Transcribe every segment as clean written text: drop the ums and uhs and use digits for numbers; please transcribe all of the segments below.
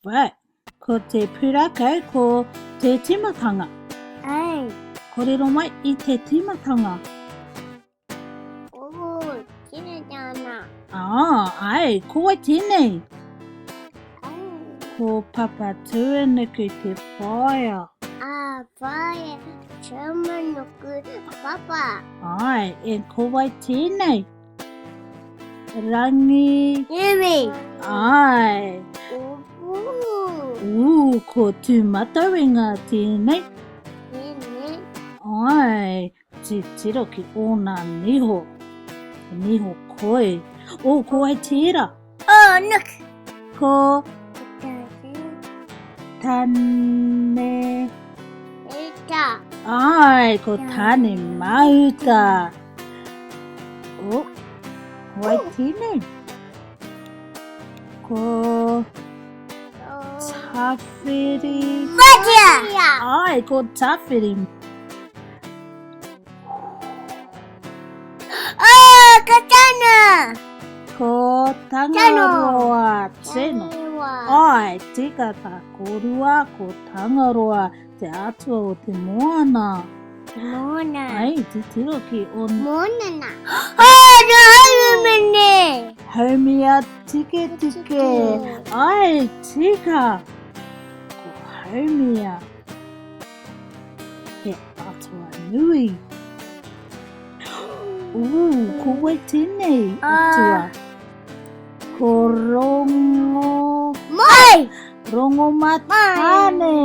Right. Ko te pūrākau ko te tīmatanga. Ai. Kōrero mai i te tīmatanga. Oh, tīmatanga. Ah, ai, ko wai tēnei? Ai. Ko Papatūānuku te whaea. Ah, whaea, Tūmanuku, papa. Ai, e ko wai tēnei? Rangi. Nui. Ai. Ū, ko Tūmatauenga tēnei. Tēnei. Ai, titiro ki ōna niho. Niho koi. O, ko wai tērā? Oh, look. Ko. Tane. Uta. Ai, ko Tane Mahuta. Oh, wai tēnei? Ko Tawhiri. Matia! Ai, ko Tawhiri. Oh, ko Tana! Ko Tangaroa. Tino. Ai, tika tā kōrua, ko Tangaroa, te atua o te moana. Moana. Ai, titiro ki on. Moana na. Oh, no haumene. Haumia tike tike. Ai, tika. Ko haumia. He atua nui. Ooh, ko wai tēnei atua? Ko Rongo... Mai! Rongo Matāne!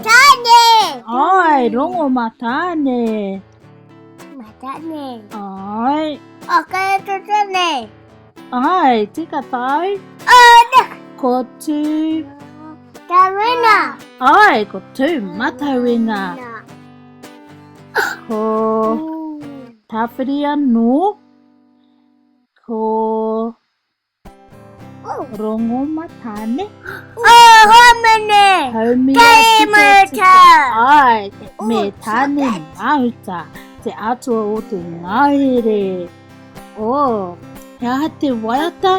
Tāne! Ai, Rongo Matāne! Matāne. Ai. O, kei te tāne. Ai, tika tāu. Oh, look. Ko tū... Tauina. Ai, ko tū Matauina. Ko Tāwhiri anō. Ko Rongomatane. Oh, Homene! Haumia Kei tika Mahuta! tika. Ai, me Tāne Mahuta, te atua o te ngahere. Oh, he aha te waiata?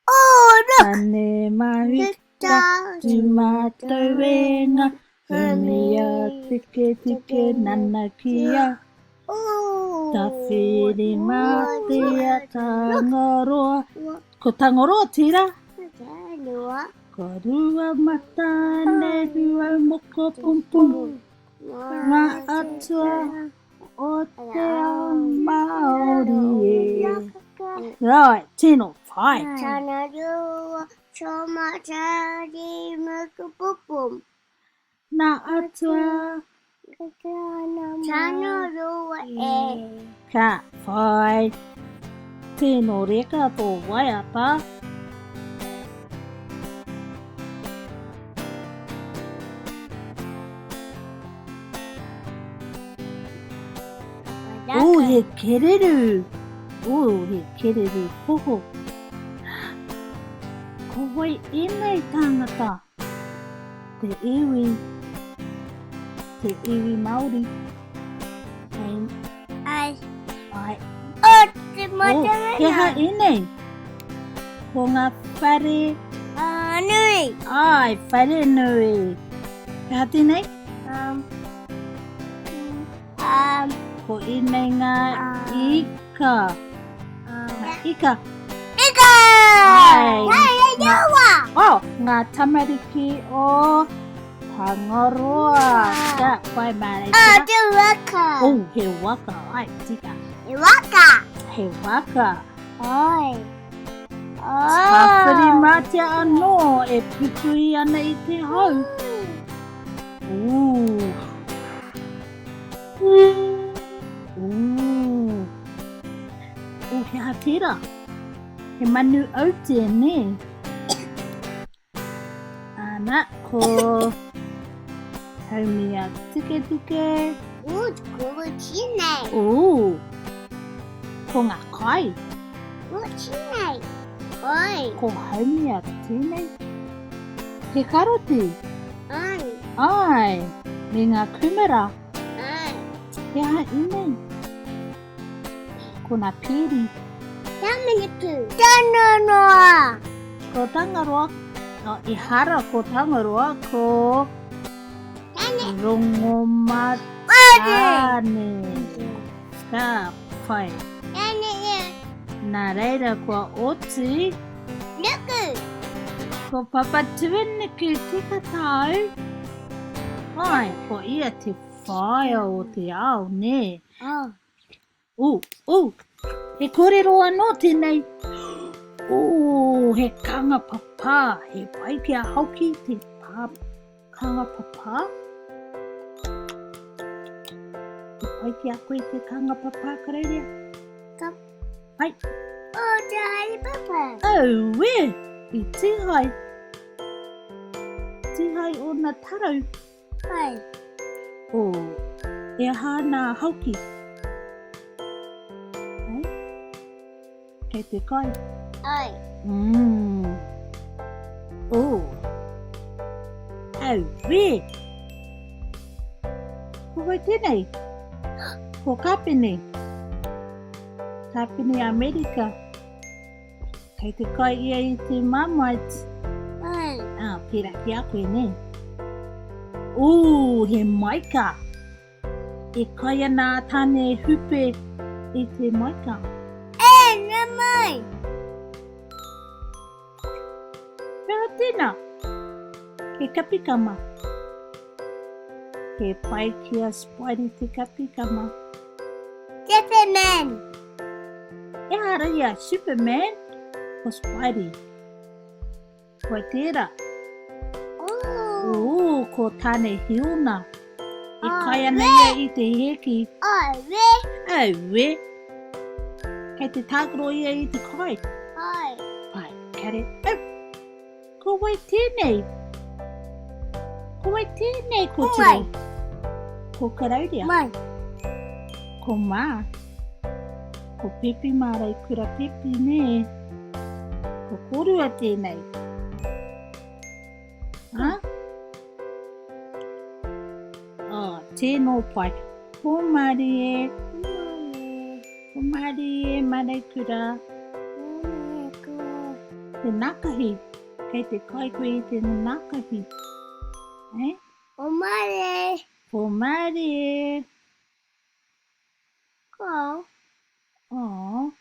Oh, look! Tāne Mahuta, Tūmatauenga, Haumia tiketike nanakia. Tawhiri mātea Tangaroa. Ko Tangaroa tērā? Ko Rua Matane, Rua Moko Pum Pum. Ngā atua o te ao Māori e. Right, tino pai. Tangaroa, Tōmatari, Muku Pum Pum. Nā atua. Tangaroa e. Ka whai. Tino reka tō waiata. Ooh, he kereru. Ooh, he kereru poho. Ko wai ēnei tāngata? Te iwi, te iwi Māori. Hei. Ai. Ai. O, te mātanga. Oh, he aha ēnei? Ko ngā whare. Uh, nui. Ai, whare nui. He aha tēnei? Um, um, Ko ēnei ngā uh, ika. Um, ika. Ika! Ai. Ai, ai, Ngā, oh, ngā tamariki o Tangaroa. Ka whai mārei. Oh, te waka. Oh, he waka. Ai, tika. He waka. He waka. Ai. Oh. Tāwhiri mātea anō e pupuri ana i te hau. Ooh. Ooh. Oh, he aha tērā? He manu aute, nē? Ana, ko Haumia Tiketike. Ooh, ko tēnei. Ooh, ko ngā kai. Ko tēnei. Oi. Ko Haumia tēnei. He karoti. Ai. Ai, me ngā kumara. Ai. He aha ēnei? Ko ngā pēri. Tamaniku. Tangaroa. Ko Tangaroa. Oh, ehara ko Tangaroa, ko Rongomatāne. Ka pai. Nā reira kua oti. Nuku. Ko Papatūānuku tika tāu. Ai, ko ia te whaea o te ao, nē? Oh. Ū, ū, he kōrero anō tēnei. Ū, he kanga papā, he pai ki a Hauki te pā, kanga papā. He pai ki a koe te kanga papā, Karauria? Ka. Hai. O, te haere papa. Auē, i tīhai. Tīhai ōna tarau. Pai. O, e aha ana a Hauki? Hei? Kei te kai? Ai. O. Auē! Ko wai tēnei? Ko Kāpene. Kāpene Amerika. Kei te kai ia i te Marmite. Ai. Ah, pērā ki a koe, nē? Ooh, he maika. E kai ana a Tāne Hupe i te maika. E, nā mai! He aha tēnā? He kapikama. He pai ki a Spidey te kapikama. Superman! Ehara i a Superman, ko Spidey. Koe tērā. Ooh. Ooh, ko Tāne Hiona. E kai ana ia i te hēki. Auē! Auē! Kei te tākaro ia i te kai. Ai. Pai, kare. Au! Ko wai tēnei? Ko wai tēnei ko Ko wai? Ko Karauria. Mai. Ko Mā. Ko Pepi Mārei Kura Pepi, nē. Ko kōrua tēnei. Ha? Oh, tēnō pai. Ko Marie. Ko Marie Mareikura. Te nakahi. Kei te kai koe i te nakahi. Eh? Ko Marie. Ko Marie. Ko. Oh.